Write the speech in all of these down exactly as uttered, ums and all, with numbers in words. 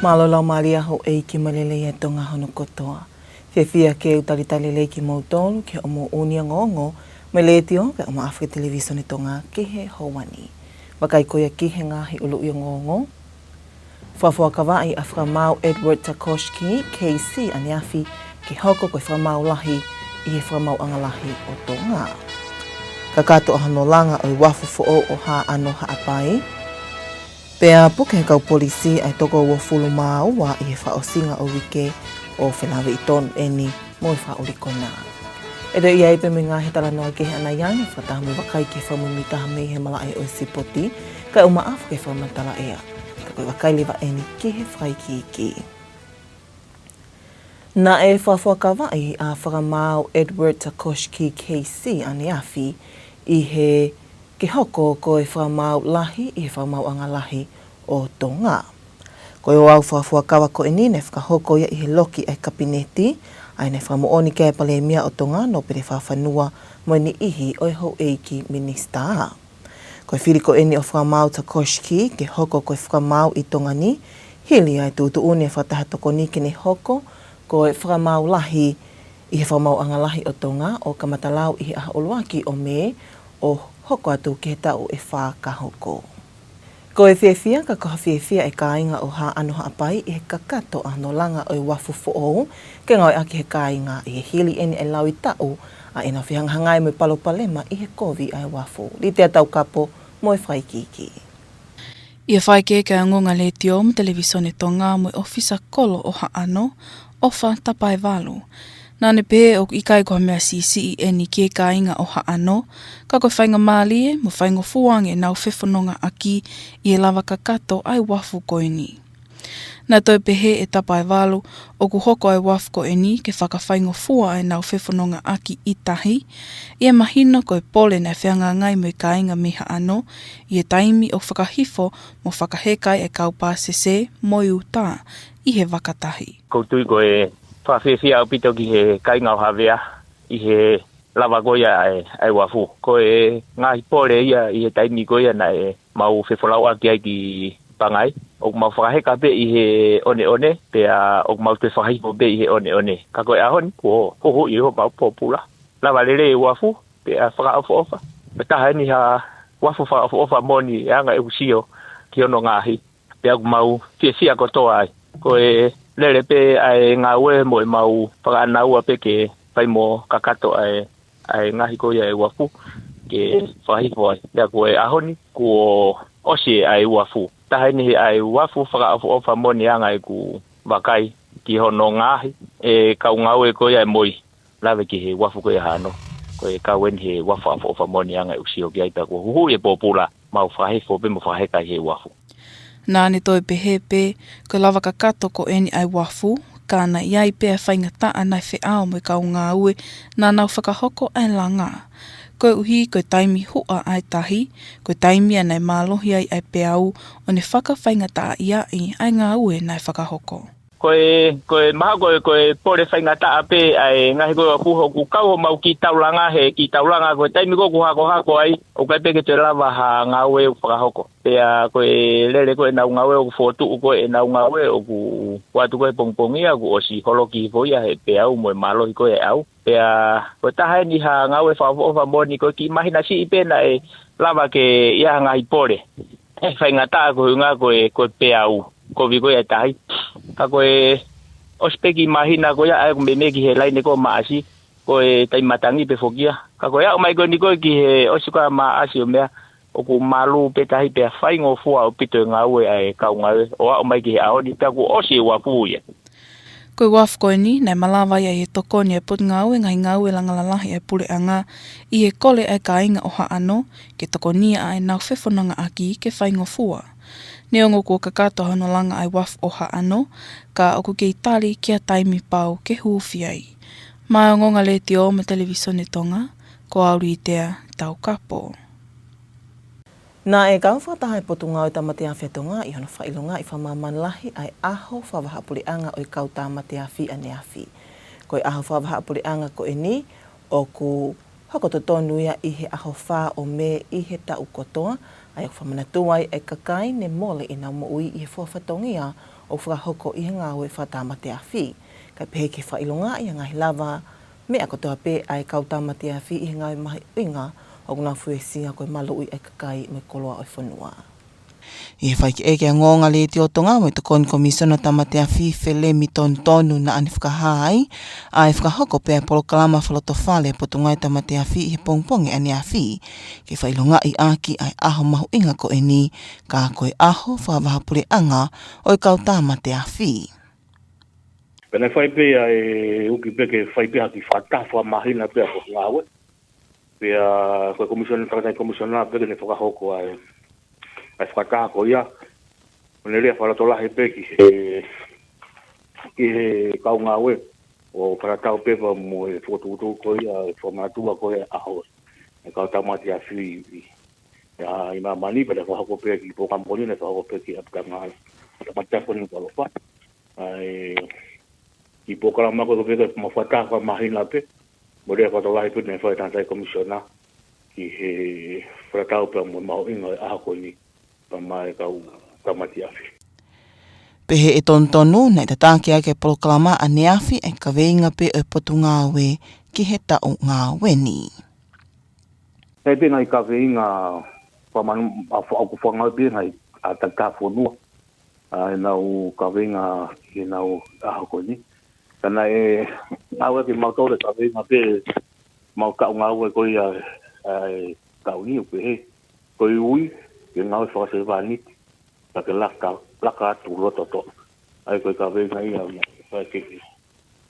Mālō lau mālie houʻeiki mo e lelei ʻa Tonga hono kotoa. Fiefia ke u talitali lelei kimoutolu ki hoʻomou ʻuuni ongoongo mei he Letiō pea mo e ʻAfrika Televisone Tonga ki he houa ni. Vakai ko ia ki he ngaahi ʻuluʻi ongoongo. Fakafuakavaʻi ʻa Fakamaau Edward Takoski, K C, ʻaneafi ke hoko ko e fakamaau lahi ʻi he fakamaauʻanga lahi ʻo Tonga. Kakato ʻa hono langa ʻo e uafu foʻou ʻo Haʻano Haʻapai. Pea puke ʻe he kau polisi ʻa e toko uofulu mā ua ʻi he fakaʻosinga ʻo e uike, ʻo felāveʻi tonu eni mo e fakaʻuli konā. ʻE toe ʻi ai pē mo e ngaahi talanoa kehe ʻanai ange, fakataha mo e vakai ki he fakamuimuitaha mei he malaʻe ʻo e sipoti, kae ʻumaʻā foki e fakamatala ʻea. Ka ko e vakai leva eni ki he fakaikiiki. Naʻe fakafuakavaʻi ʻa Fakamaau Edward Takoski, K C, ʻaneafi ʻi he ke hoko ko e fakamaau lahi ʻi he fakamaauʻanga lahi ʻo Tonga. Ko e ouau fakafuakava ko eni naʻe fakahoko ia ʻi he loki ʻa e Kapineti, ʻa ia naʻe fakamoʻoni ki ai ʻa e Palēmia ʻo Tonga, Nōpele Fakafanua, mo e niʻihi ʻo e houʻeiki minisitā. Ko e fili ko eni ʻo Fakamaau Takoski ke hoko ko e fakamaau ʻi Tonga ni, hili ʻa e tuʻutuʻuni ʻa e Fakataha Tokoni ke ne hoko ko e fakamaau lahi ʻi he fakamaauʻanga lahi ʻo Tonga, ʻo kamata lau ʻi he ʻaho ʻuluaki ʻo Mē, ʻo hoko atu ki he taʻu ʻe fā ka hoko. Ko e fiefia, ka ko ha fiefia ʻa e kāinga ʻo Haʻano Haʻapai ʻi he kakato ʻa hono langa ʻo e uafu foʻou ke ngāueʻaki ʻe he kāinga, ʻi he hili eni ʻa e laui taʻu ʻa ʻenau fehangahangai mo e palopalema ʻi he kovi ʻa e uafu. Litea Taukapo mo e fakaikiiki. ʻI he fakaʻekeʻeke ʻa e Ongoongo Letiō mo e Televisone Tonga mo e ʻōfisa kolo ʻo Haʻano, ʻOfa Tapaevalu, naʻa ne pehē ʻoku ʻikai ko ha meʻa siʻisiʻi eni ki he kāinga ʻo Haʻano, ka ko e faingamālie mo faingofua ange ʻenau fefonongaʻaki ʻi he lava kakato ʻa e uafu ko eni. Naʻe toe pehē ʻe Tapaevalu ʻoku hoko ʻa e uafu ko eni ke fakafaingofua ʻenau fefonongaʻaki ʻi tahi, ʻi he mahino ko e pole naʻe fehangahangai mo e kāinga mei Haʻano ʻi he taimi ʻoku fakahifo mo fakaheka ai ʻa e kau pāsese mo e uta ʻi he vakatahi. ʻOku ou tui ko e fakafiefia ʻaupito ki he kāinga ʻo Havea ʻi he lava ko ia ʻa e, ʻa e uafu. Ko e ngaahi pole ia ʻi he taimi ko ia naʻe mau fefolauʻaki ai ki Pangai, ʻoku mau fakaheka pē ʻi he ʻoneʻone, pea ʻoku mau toe fakahifo pē ʻi he ʻoneʻone. Ka ko e ʻaho ni, kuo huhuʻi homau pōpula. Lava lelei e uafu, pea fakaʻofoʻofa. Ko e taha eni ha uafu fakaʻofoʻofa moʻoni ʻi he anga ʻeku sio ki hono ngaohi. Pea ʻoku mau fiefia kotoa ai. Ko e lele pē ʻa e ngāue mo ʻemau fakaʻānaua pē ke fai mo kakato ʻa e, ʻa e ngaohi ko ia e uafu ke fakahifo ai. Pea ko e ʻaho ni, kuo ʻosi ʻa e uafu. Taha eni ʻa e uafu fakaʻofoʻofa moʻoni ʻi he anga ʻeku vakai ki hono ngaohi ʻe he kau ngāue ko ia e moi. Lave ki he uafu ko ia Haʻano, ko e kau eni he uafu fakaʻofoʻofa moʻoni ʻi he anga ʻeku sio ki ai, pea kuo huhuʻi e pōpula, mau fakahifo pē mo fakaheka ʻi he uafu. Naʻa ne toe pehē pē, ko e lava kakato ko eni ʻa e uafu, ka naʻe ʻi ai pē ʻa e faingataʻa naʻe feʻao mo e kau ngāue naʻa nau fakahoko ʻa e langa. Koeʻuhi ko e taimi huʻa ʻa e tahi, ko e taimi ia naʻe mālohi ai ʻa e peau, ʻo ne fakafaingataʻaʻiaʻi ʻa e ngāue naʻe fakahoko. Ko e, ko e mahalo ko e, ko e pole faingataʻa pē ʻa e ngaohi ko ia e uafu, ʻoku kau homau kiʻi taulanga, he kiʻi taulanga ko e taimi ko ē ʻoku hakohako ai, ʻoku ʻikai pē ke toe lava ha ngāue ʻoku fakahoko. Pea ko e lele ko ē ʻenau ngāue, ʻoku fokotuʻu ko ē ʻenau ngāue, ʻoku ʻoatu ko ē pongipongia, kuo ʻosi holoki hifo ia ʻe he peau mo e mālohi ko ē ʻa e ʻau. Pea ko e taha eni ha ngāue fakaʻofoʻofa moʻoni, ko e kiʻi māhina siʻi pē naʻe lava ke ʻi ai ha ngaahi pole ʻe faingataʻa koeʻuhinga ko e, ko e peau, kovi ko ia e tahi. Ka ko e ʻosi pē kiʻi māhina ko ia ʻa ē ʻoku meimei ki he laine ko ē ʻo Maʻasi, ko e taimi matangi pē foki ia. Ka ko e aʻu mai ko eni ko ē ki he ʻosi ko ē ʻa Maʻasi ʻo meʻa, ʻoku malū pē tahi pea faingofua ʻaupito e ngāue ʻa e kau ngāue ʻo aʻu mai ki he ʻaho ni pea kuo ʻosi e uafu ia. Ko e uafu ko eni, naʻe malava ia ʻi he tokoni ʻa e Potungāue Ngaahi Ngāue Langa Lalahi ʻa e Puleʻanga, ʻi he kole ʻa e kāinga ʻo Haʻano ke tokonia ʻa ʻenau fefonongaʻaki ke faingofua. Neongo kuo kakato hono langa ʻa e uafu ʻo Haʻano, ka ʻoku kei tali ki ha taimi pau ke hūfi ai. Mei he Ongoongo Letiō mo e Televisone Tonga, ko au Litea Taukapo. Naʻe kau fakataha e Potungāue Tāmate Afi ʻa Tonga ʻi hono fakaʻilongaʻi fakamāmani lahi ʻa e ʻaho fakavahaʻapuleʻanga ʻo e kau tāmate afi ʻaneafi. Ko e ʻaho fakavahaʻapuleʻanga ko eni, ʻoku hoko totonu ia ʻi he ʻaho fā ʻo Mē ʻi he taʻu kotoa, ʻa ia ʻoku fakamanatua ai ʻa e kakai ne mole ʻenau moʻui ʻi he fua fatongia ʻoku fakahoko ʻi he ngāue fakatāmate afi. Kae pehē ke fakaʻilongaʻi ʻa e ngaahi lavameʻa kotoa pē ʻa e kau tāmate afi ʻi he ngāue mahuʻinga ʻoku nau fuesia ko e maluʻi ʻa e kakai mo e koloa ʻo e fonua. ʻI he fakaʻekeʻeke ʻa e ongoongo ʻa Letiō Tonga mo e Tokoni Komisiona Tāmate Afi Felemi Tonutonu naʻa ne fakahā ai ʻa e fakahoko pē ʻa e polokalama fakalotofale ʻa e Potungāue Tāmate Afi ʻi he pongipongi ʻaneafi, ke fakaʻilongaʻi ʻaki ʻa e ʻaho mahuʻinga ko eni, ka ko e ʻaho fakavahaʻapuleʻanga ʻo e kau tāmate afi. Pea naʻe fai pē ʻa e uki pē ke fai pē ha kiʻi fakataha fakamāhina pē ʻa e potungāue. Pea ko e komisiona, tangataʻi komisiona pē ke ne fakahoko ʻa e, ʻa e fakataha ko ia. ʻO ne lea fakalotolahi pē ki he, ki he kau ngāue, ʻo fakatatau pē pea mo e fokotuʻutuʻu ko ia, ʻa e fakamanatua ko ia ʻa e ʻaho ʻo e kau tāmate afi ʻi, ʻi, ʻi māmani, pea naʻe fakahoko pē ki he polokalama ko eni, naʻe fakahoko pē ki he ʻapitanga ʻa e tāmate afi ko eni, Nukuʻalofa. ʻA e kiʻi polokalama ko ē ko e pē ke mau fakataha fakamāhina pē, mo e lea fakalotolahi pē naʻe fai ʻe he tangataʻi komisiona ki he fakatatau pea mo e mahuʻinga ʻo e ʻaho ko eni pea mo e kau tāmate afi. Pehē ʻe Tonutonu, naʻe tataki ʻaki ʻe he polokalama ʻaneafi ʻa e kaveinga pē ʻo e potungāue ki he taʻu ngāue ni. Naʻe pē ngaahi kaveinga fakamanu-, ʻa fa-, ʻoku fakangāue pē ngaahi ʻa e takitaha fonua ʻa ʻenau kaveinga ki heʻenau ʻaho ko eni. Ka naʻe ngāueʻaki ʻe mautolu e kaveinga pē ʻemau taʻu ngāue ko ia ʻa e taʻu ni, ʻo pehē ko e ui ke ngāue fakasevāniti, ka ke laka, laka atu loto toʻa. ʻA ia ko e kaveinga ia ʻoku fai ke,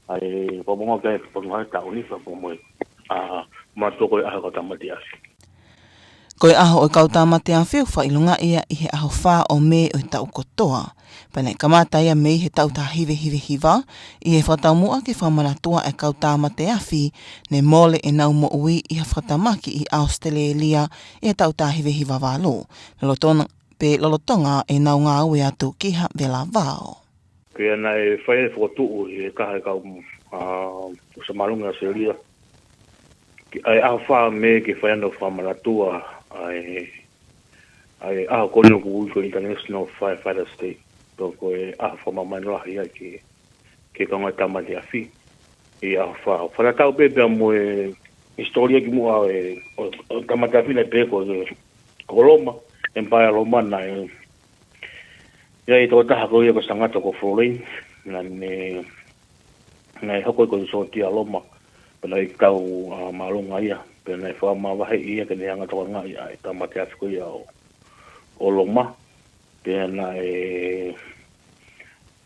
ʻa e, fakamongo ke potungāue taʻu ni, fakamoe, ʻa, mātuʻa ko e ʻaho kau tāmate afi. Ko e ʻaho ʻo e kau tāmate afi ʻoku fakaʻilongaʻi ia ʻi he ʻaho fā ʻo Mē ʻo e taʻu kotoa. Pea naʻe kamata ia mei he taʻu taha hiva hiva hiva, ʻi he fakataumuʻa ke fakamanatua ʻa e kau tāmate afi ne mole ʻenau moʻui ʻi ha fakatamaki ʻi ʻAositelēlia ʻi he taʻu taha hiva hiva valu, lolotonga, pea lolotonga ʻenau ngāue atu ki ha velavao. Pea naʻe fai e fokotuʻu ʻe he taha e kau, ʻa, ʻofisa māʻolunga ʻAositelēlia, ki, ʻa e ʻaho fā Mē ke fai hano fakamanatua ʻa e, ʻa e ʻaho ko eni ʻoku ui ko e International Firefighters Day. Pea ko e ʻaho fakamamahi lahi ia ki he, ki he kau ngāue tāmate afi. ʻI he ʻaho fā, fakatatau pē pea mo e hisitōlia kimuʻa ʻo e, ʻo, ʻo e tāmate afi naʻe pehē ko e ko Loma, ʻEmipaea Loma naʻe, ʻi ai e tokotaha ko ia ko Sangato ko Florence, naʻa ne, naʻe hoko ia ko e sōtia Loma, pea naʻe ʻikai ke tau, ʻa, māʻolunga ia, pea naʻe fakamavaheʻi ia ke ne hanga ʻo tokangaʻi ʻa e tāmate afi ko ia ʻo, ʻo Loma, pea naʻe,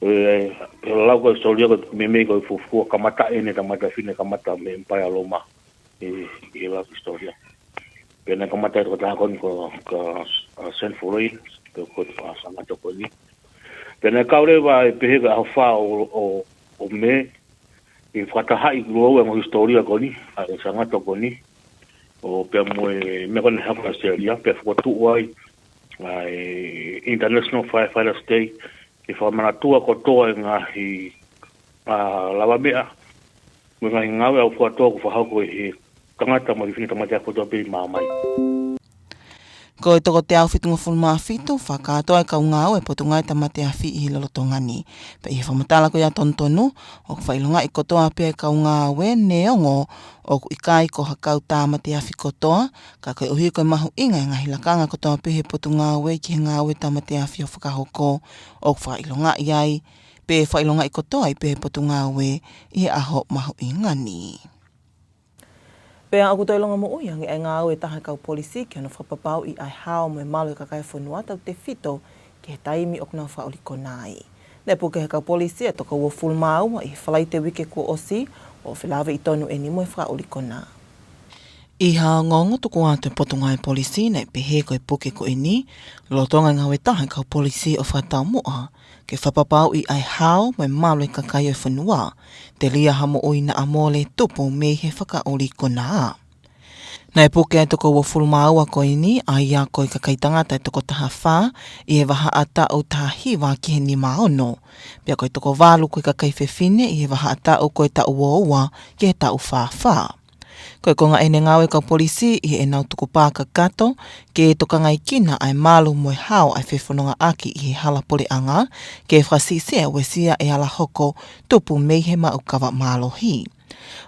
ʻe, pea lau ko e hisitōlia ko e meimei ko e fuofua kamataʻi ʻene tāmate afi naʻe kamata mei ʻEmipaea Loma. ʻI, ʻi he lau hisitōlia. Pea naʻe kamata e tokotaha ko eni ko, ko, ʻa, Saint Florence, pea ko, ʻa, Sangato ko eni. Pea naʻe kau leva ʻa e pehē ko e ʻaho fā ʻo, ʻo, ʻo Mē, ʻi he fakatahaʻi ki lou e ongo hisitōlia ko eni, ʻa e Sangato ko eni, ʻo pea mo e meʻa ko eni hapa ʻAositelēlia, pea fokotuʻu ai ʻa e International Firefighters Day, ke fakamanatua kotoa e ngaahi, ʻa, lavameʻa mo e ngaahi ngāue ʻaufuatō ʻoku fakahoko ʻe he tangata mo e fefine tāmate afi kotoa pē ʻi māmani. Ko e toko teau fitungofulu mā fitu fakakātoa e kau ngāue ʻa e Potungāue Tāmate Afi ʻi he lolotonga ni. Pea ʻi he fakamatala ko ia ʻa Tonutonu, ʻoku fakaʻilongaʻi kotoa pē ʻa e kau ngāue neongo ʻoku ʻikai ko ha kau tāmate afi kotoa, ka koeʻuhi ko e mahuʻinga e ngaahi lakanga kotoa pē ʻo e Potungāue ki he ngāue tāmate afi ʻoku fakahoko, ʻoku fakaʻilongaʻi ai, pea fakaʻilongaʻi kotoa ai pē ʻe he Potungāue ʻi he ʻaho mahuʻinga ni. Pea ʻoku toe longomoʻui ange ʻa e ngāue ʻa e taha e kau polisi ki hono fakapapauʻi ʻa e hao mo e malu ʻa e kakai ʻo e fonua tautefito ki he taimi ʻoku nau fakaʻuli konā ai. Naʻe puke ʻe he kau polisi ʻa e toko uofulu mā ua ʻi he Falaite uike kuo ʻosi, ʻo felāveʻi tonu eni mo e fakaʻuli konā. ʻI ha ongoongo tuku atu ʻa e Potungāue Polisi naʻe pehē ko e puke ko eni, lolotonga e ngāue ʻa e taha e kau polisi ʻo fakataumuʻa ke fakapapauʻi ʻa e hao mo e malu ʻa e kakai ʻo e fonua, telia ha moʻui naʻa mole tupu mei he fakaʻuli konā. Naʻe puke ʻa e toko uofulu mā ua ko eni, ʻa ia ko e kakai tangata ʻe toko taha fā ʻi he vahaʻa taʻu taha hiva ki he nima ono, pea ko e toko valu ko e kakai fefine ʻi he vahaʻa taʻu ko e taʻu ua ua ki he taʻu fā fā. Ko e konga ʻeni e ngāue ʻa e kau polisi ʻi heʻenau tukupā kakato ke tokangaekina ʻa e malu mo e hao ʻa e fefonongaʻaki ʻi he hala puleʻanga, ke fakasiʻisiʻi ʻa e uesia ʻe ala hoko tupu mei he maʻu kava mālohi.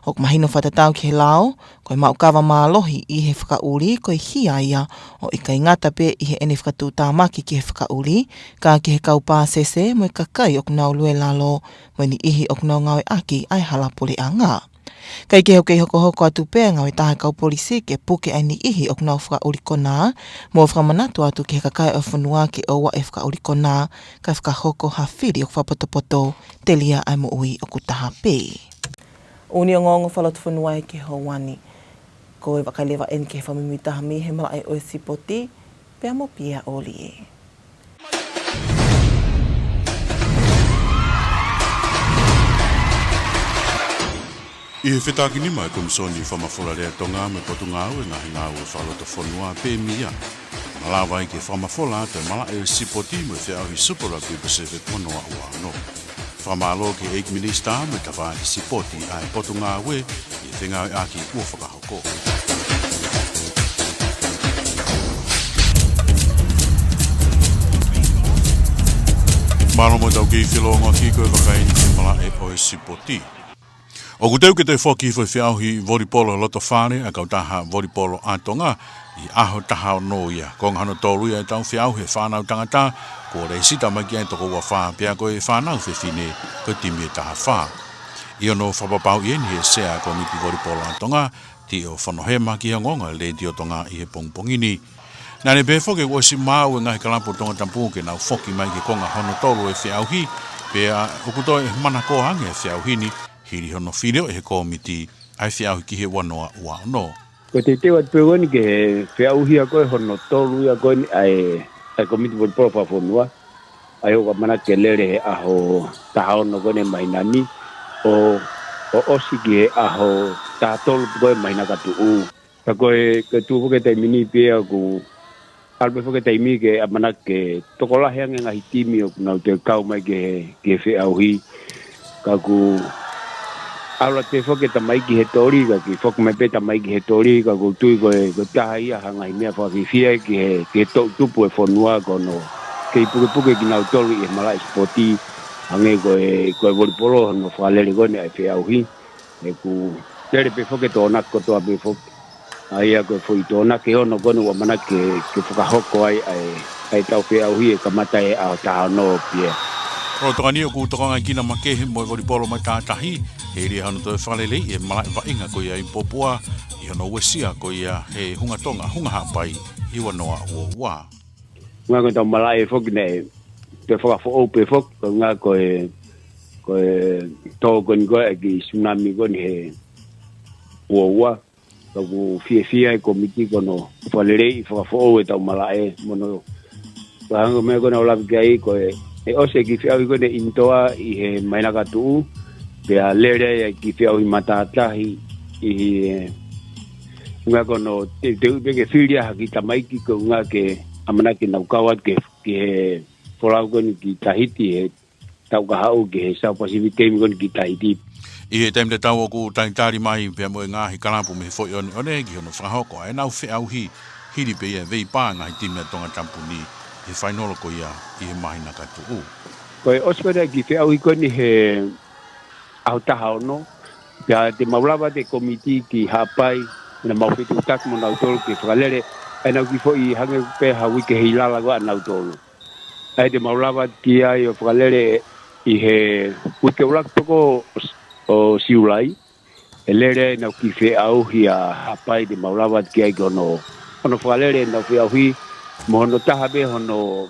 ʻOku mahino fakatatau ki he lao, ko e maʻu kava mālohi ʻi he fakaʻuli ko e hia ia, ʻo ʻikai ngata pē ʻi heʻene fakatuʻutāmaki ki he fakaʻuli, ka ki he kau pāsese mo e kakai ʻoku nau lue lalo, mo e niʻihi ʻoku nau ngāueʻaki ʻa e hala puleʻanga. Kae kehe ʻoku kei hokohoko atu pē ʻa e ngāue taha ʻa e kau polisi ke puke ʻa e niʻihi ʻoku nau fakaʻuli konā, mo fakamanatu atu ki he kakai ʻo e fonua ke ʻoua ʻe fakaʻuli konā, kae fakahoko ha fili ʻoku fakapotopoto telia ʻa e moʻui ʻoku taha pē. ʻUni ongoongo fakalotofonua ʻi he houa ni. Ko e vakai leva ʻeni ki he fakamuimuitaha mei he malaʻe ʻo e sipoti, pea mo Pia ʻOlie. ʻI he fetākinima ʻa e Komisoni Fakamafola Lea Tonga mo e Potungāue Ngaahi Ngāue Fakalotofonua, Pemia, malava ai ke fakamafola atu e malaʻe ʻo e sipoti mo e feʻauhi Super Rugby Pacific ua noa ua ono. Fakamālō ki he ʻEiki Minisitā mo e tafaʻaki sipoti ʻa e Potungāue ʻi he fengāueʻaki kuo fakahoko. Mālō mo tau kei felōngoaki ko e vakai ʻeni ki he malaʻe ʻo e sipoti. ʻOku teu ke toe foki hifo e feʻauhi volipolo loto fale ʻa e kautaha volipolo ʻa Tonga ʻi he ʻaho taha ono ia. Konga hono tolu ia ʻetau feʻauhi e fānau tangata kuo lēsita mai ki ai e toko ua fā, pea ko e fānau fefine ko e timi ʻe taha fā. ʻI hono fakapapauʻi ʻeni ʻe he Sea ʻo e Kōmiti Volipolo ʻa Tonga, Tio Fonohema, ki he ongoongo ʻa e Letiō Tonga ʻi he pongipongi ni. Naʻá ne pehē foki kuo ʻosi maʻu ʻe he ngaahi kalapu ʻo Tongatapu ke nau foki mai ki he konga hono tolu e feʻauhi, pea ʻoku toe manakoa ange e feʻauhi ni, hili hono fili ʻe he kōmiti ʻa e feʻauhi ki he ua noa ua ono. Ko e teuteu atu pē ko eni ki he feʻauhi ia ko ē hono tolu ia ko eni ʻa e, ʻa e Kōmiti Volipolo Fakafonua, ʻa ia ʻoku ʻamanaki ke lele he ʻaho taha ono ko eni māhina ni, ʻo, ʻo ʻosi ki he ʻaho taha tolu ko ē māhina ka tuʻu. Ka ko e, ko e tuʻu foki e taimi ni pea ʻoku ʻalu pē foki e taimi ke ʻamanaki ke tokolahi ange e ngaahi timi ʻoku nau toe kau mai ki he, ki he feʻauhi. Ka ʻoku ʻalu atu pē foki e tamaiki he toli, ka ke foki mai pē tamaiki he toli, ka ʻoku ou tui ko e, ko e taha ia ha ngaahi meʻa fakafiefia ki he, ki he toʻutupu e fonua ko hono kei pukepuke kinautolu ʻi he malaʻe sipoti, hangē ko e, ko e volipolo hono fakalele ko eni ʻa e feʻauhi. ʻOku lele pē foki e tokonaki kotoa pē foki. ʻA ia ko e foʻi tokonaki ʻe ono ko eni ʻoku ʻamanaki ke, ke fakahoko ai ʻa e, ʻa ʻetau feʻauhi ʻe kamata he ʻaho taha ono, Pia. Lolotonga ni ʻoku tokangaekina makehe mo e volipolo matātahi, hili hono toe fakaleleiʻi e malaʻe vaʻinga ko ia ʻi Popua, ʻi hono uesia ko ia he Hunga Tonga, Hunga Haʻapai, ʻi ua noa ua ua. Ngā ko ʻetau malaʻe foki naʻe toe fakafoʻou pē foki, ko e ngā ko e, ko e tō ko eni ko ē ki he tsunami ko eni he ua ua. Ka ʻoku fiefia e kōmiti ko hono fakaleleiʻi fakafoʻou ʻetau malaʻe mo hono, ko e hangē ko e meʻa ko ē naʻá ku lave ki ai ko e, ʻe ʻosi e kiʻi feʻauhi ko eni indoor ʻi he māhina ka tuʻu, pea lele ai e kiʻi feʻauhi matātahi ʻi he, ʻuhinga ko hono teuteu pē ke fili ai ha kiʻi tamaiki ko e ʻuhinga ke ʻamanaki ke nau kau atu ki he, ki he folau ko eni ki Tahiti he taʻu kahaʻu ki he South Pacific Game ko eni ki Tahiti. ʻI he taimi tatau ʻoku talitali mai pea mo e ngaahi kalapu mei he Foʻi ʻOneʻone ki hono fakahoko ʻa ʻenau feʻauhi hili pē ia e veipā e ngaahi timi ʻa Tongatapu ni he fainolo ko ia ʻi he māhina ka tuʻu. Ko e ʻosi ko eni e kiʻi feʻauhi ko eni he ʻaho taha ono, pea te mau lava atu e kōmiti ki Haʻapai, naʻa mau fetuʻutaki mo nautolu ke fakalele ʻa ʻenau kiʻi foʻi hangē pē ha uike he ʻi lalo ko ē ʻanautolu. ʻA ia te mau lava atu ki ai ʻo fakalele ʻi he uike ʻuluaki pē ko ē ʻo Siulai. ʻE lele ai ʻenau kiʻi feʻauhi ʻa Haʻapai, te mau lava atu ki ai ki hono, hono fakalele ʻenau feʻauhi, mo hono taha pē hono,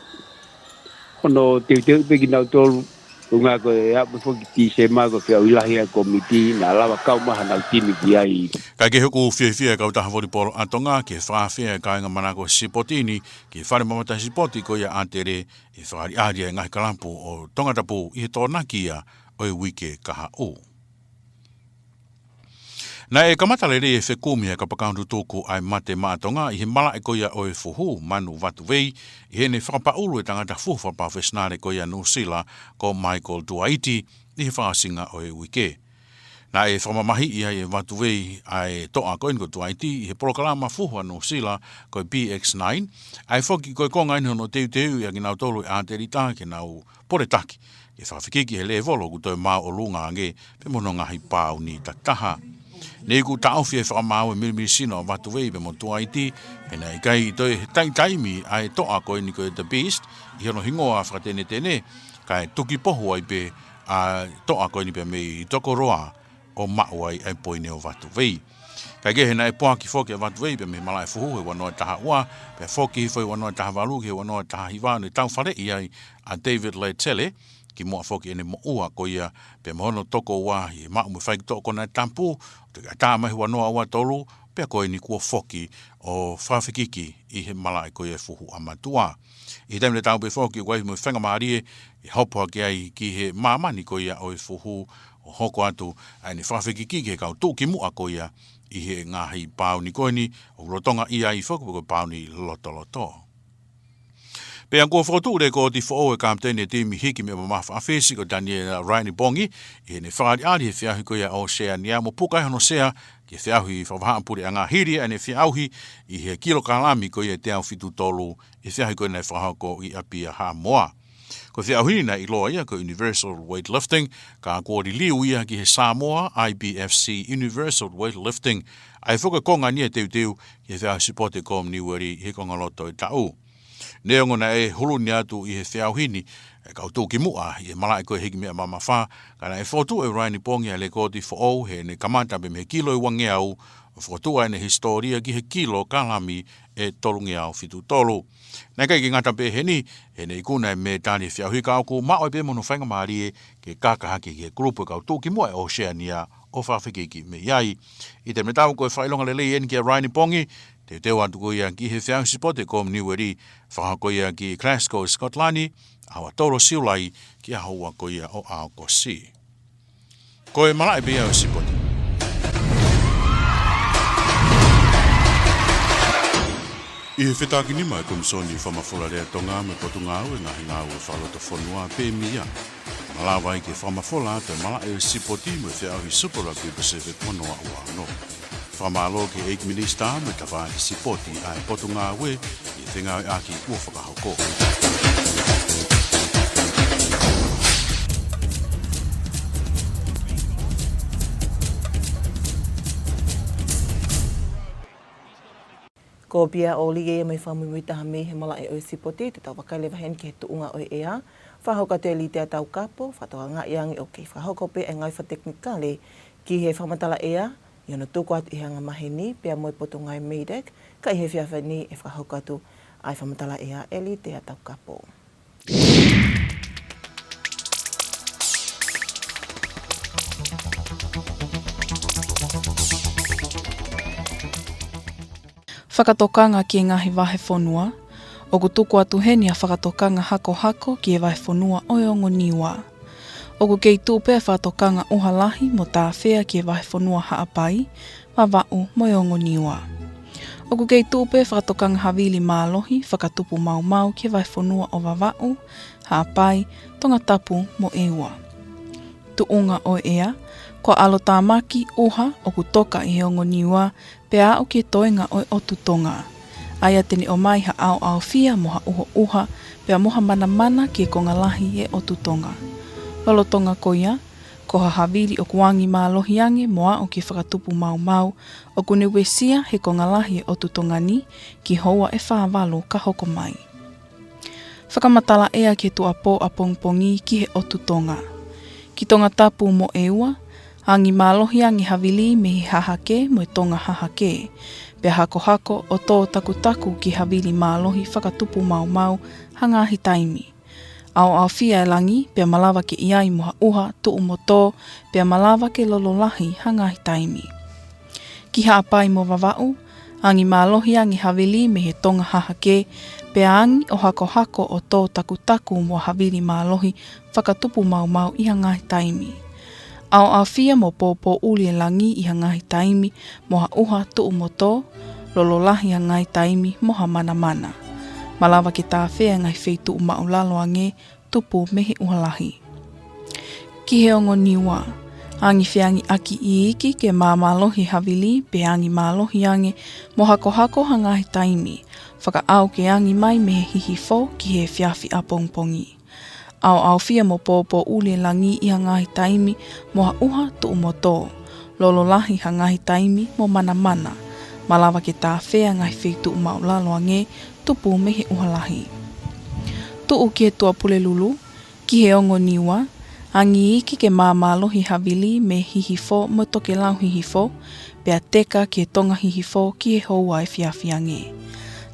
hono teuteu pē kinautolu, ʻuhinga ko e aʻu pē foki ki Tīsema ko e feʻauhi lahi ʻa e kōmiti, naʻa lava kau mai hanau timi ki ai. Kae kehe ʻoku fiefia e kautaha volipolo ʻa Tonga ki he fakaafe ʻa e kāinga manako sipoti ni ki he fale mamata sipoti ko ia ʻAtele, ʻi he fakaʻaliʻali ʻa e ngaahi kalapu ʻo Tongatapu ʻi he tokonaki ia ʻo e uike kahaʻu. Naʻe kamata lelei e fekumi ʻa e kapakau tutuku ʻa e mate maʻa Tonga ʻi he malaʻe ko ia ʻo e fuhu, Manu Vatuvei, ʻi heʻene fakapaʻulu e tangata fuhu fakapalofesinale ko ia Nuʻusila, ko Michael Tuaiti, ʻi he fakaʻosinga ʻo e uike. Naʻe fakamamahiʻi ai ʻe Vatuvei ʻa e toʻa ko eni ko Tuaiti ʻi he polokalama fuhu ʻa Nuʻusila ko e P X nine, ʻa e foki ko e konga eni hono teuteuʻi ʻakinautolu ʻe ʻAtelita ke nau poletaki ke fakafekiki he lēvolo ʻoku toe māʻolunga ange pea mo hono ngaahi pāuni takitaha. Ne iku taʻofi e fakamaau e milimilisino ʻa Vatuvei pea mo Tuaiti, he naʻe ʻikai toe taʻitaimi ʻa e toʻa ko eni ko e The Beast ʻi hono hingoa fakatenetene, kae tuki pohu ai pē ʻa e toʻa ko eni pea mei Tokoroa ʻo maʻu ai ʻa e poini ʻo Vatuvei. Kae kehe naʻe poaki foki ʻa Vatuvei pea mei he malaʻe fuhu he ua noa taha ua, pea foki hifo he ua noa taha valu ki he ua noa taha hiva, ne taufaleʻi ai ʻa David Letele, kimuʻa foki ʻene moʻua ko ia pea mo hono tokoua ʻi he maʻu mo e faitoʻo konatapu, ʻo toe ʻatā mai he ua noa ua tolu, pea ko eni kuo foki ʻo fakafekiki ʻi he malaʻe ko ia e fuhu ʻa Matua. ʻI he taimi tatau pē foki ʻoku ʻi ai mo e faingamālie ʻe hopo hake ai ki he māmani ko ia ʻo e fuhu ʻo hoko atu ʻa ʻene fakafekiki ki he kau tuʻukimuʻa ko ia ʻi he ngaahi pāuni ko eni, ʻoku lolotonga ʻi ai foki ko e pāuni lotoloto. Pea kuo fokotuʻu lekooti foʻou ʻe he kapiteni e timi hiki meʻa mamafa ʻa Fisi ko Taniela Rainipongi, ʻi heʻene fakaʻaliʻali he feʻauhi ko ia ʻa ʻOseania mo puka ai hono sea ki he feʻauhi fakavahaʻapuleʻanga hili ʻene feʻauhi ʻi he kilokalami ko ia ʻe teau fitu tolu ʻi he feʻauhi ko ia naʻe fakahoko ʻi ʻApia, Haʻamoa. Ko e feʻauhi ni naʻe ʻiloa ia ko e Universal Weightlifting, ka kuo liliu ia ki he Samoa I B F C Universal Weightlifting, ʻa ia foki ko e konga eni e teuteu ki he feʻauhi sipote Kominiueli ʻi he konga loto e taʻu. Neongo naʻe hulu ni atu ʻi he feʻauhi ni e kau tuʻukimuʻa ʻi he malaʻe ko e hiki meʻa mamafa, ka naʻe fokotuʻu ʻe Rainipongi ʻa e lekooti foʻou heʻene kamata pē mei he kilo ʻe uangeau, ʻo fokotuʻu ʻene hisitōlia ki he kilokalami ʻe tolungeau fitu tolu. Naʻe ʻikai ke ngata pē heni, heʻene ikuna e mētali he feʻauhi ka ʻoku maʻu ai pē mo hono faingamālie ke kaka hake ki he kulupu e kau tuʻukimuʻa ʻe ʻOseania ʻo fakafekiki mei ai. ʻI he taimi tatau ko e fakaʻilonga lelei eni kia Rainipongi, teuteu atu ko ia ki he feʻauhi sipote Kominiueli, fakahoko ia ki Glasgow, Scotland, ʻaho ua tolu Siulai ki he ʻaho ua ko ia ʻo ʻAokosi. Ko e malaʻe pē ia ʻo e sipote. ʻI he fetākinima e Komisoni Fakamafola Lea Tonga mo e Potungāue Ngaahi Ngāue Fakalotofonua pe mia, malava ai ke fakamafola atu e malaʻe ʻo e sipoti mo e feʻauhi Super Rugby Pacific ua noa ua ono. Fakamālō ki he ʻEiki Minisitā mo e tafaʻaki sipoti ʻa e Potungāue ʻi he fengāueʻaki kuo fakahoko. Ko Pia ʻOlie ia mei he fakamuimui taha mei he malaʻe ʻo e sipoti, te tau vakai leva heni ki he tuʻunga ʻo e ʻea, fakahoko atu e Litea Taukapo, fakatokangaʻi ange ʻoku kei fakahoko pē ʻa e ngāue fakatekinikale ki he fakamatala ʻea, ʻi hono tuku atu ʻi he anga maheni, pea mo e Potungāue MEIDECC, ka ʻi he efiafi ni ʻe fakahoko atu ʻa e fakamatala ʻea ʻe Litea Taukapo. Fakatokanga ki he ngaahi vahefonua. ʻOku tuku atu heni ʻa e fakatokanga hakohako ki he vahefonua ʻo e ongo Niua. ʻOku kei tuʻu pē ʻa e fakatokanga ʻuha lahi mo tāfea ki he vahefonua Haʻapai, Vavaʻu mo e ongo Niua. ʻOku kei tuʻu pē ʻa e fakatokanga havili mālohi fakatupu maumau ki he vahefonua ʻo Vavaʻu, Haʻapai, Tongatapu mo ʻEua. Tuʻunga ʻo e ʻea, ko e ʻalotāmaki ʻuha ʻoku toka ʻi he ongo Niua pea aʻu ki he toenga ʻo e ʻotu Tonga. ʻA ia te ne ʻomai ha ʻaoʻaofia mo ha ʻuhoʻuha, pea mo ha manamana ki he konga lahi e ʻotu Tonga. Lolotonga ko ia, ko ha havili ʻoku angi mālohi ange mo aʻu ki he fakatupu maumau, ʻoku ne uesia he konga lahi e ʻotu Tonga ni ki he houa ʻe fā valu ka hoko mai. Fakamatala ʻea ki he tuʻuapō ʻapongipongi ki he ʻotu Tonga. Ki Tongatapu mo ʻEua, angi mālohi ange havili mei he hahake mo e tonga hahake, pea hakohako ʻo tō takutaku ki he havili mālohi fakatupu maumau ha ngaahi taimi. ʻAoʻaofia e langi, pea malava ke ʻi ai mo ha ʻuha tuʻu mo tō, pea malava ke lolo lahi ha ngaahi taimi. Ki Haʻapai mo Vavaʻu, angi mālohi ange havili mei he tonga hahake, pea angi ʻo hakohako ʻo tō takutaku mo e havili mālohi fakatupu maumau ʻi ha ngaahi taimi. ʻAoʻaofia mo pōpōʻuli e langi ʻi ha ngaahi taimi mo ha ʻuha tuʻu mo tō, lolo lahi ha ngaahi taimi mo ha manamana. Malava ke tāfea e ngaahi feituʻu maʻulalo ange, tupu mei he ʻuha lahi. Ki he ongo Niua, Angifeangiʻaki iiki ke māmālohi havili pe angi mālohi ange mo hakohako ha ngaahi taimi, fakaʻau ke angi mai mei he hihifo ki he efiafi ʻapongipongi. ʻAoʻaofia mo pōpōʻuli e langi ʻi ha ngaahi taimi mo ha ʻuha tuʻu mo tō. Lolo lahi ha ngaahi taimi mo manamana. Malava ke tāfea ngaahi feituʻu maʻulalo ange, tupu mei he ʻuha lahi. Tuʻu ki he tuʻapulelulu, ki he ongo Niua, angi iiki ke māmālohi havili mei he hihifo mo tokelau hihifo, pea teka ki he tonga hihifo ki he houa efiafi ange.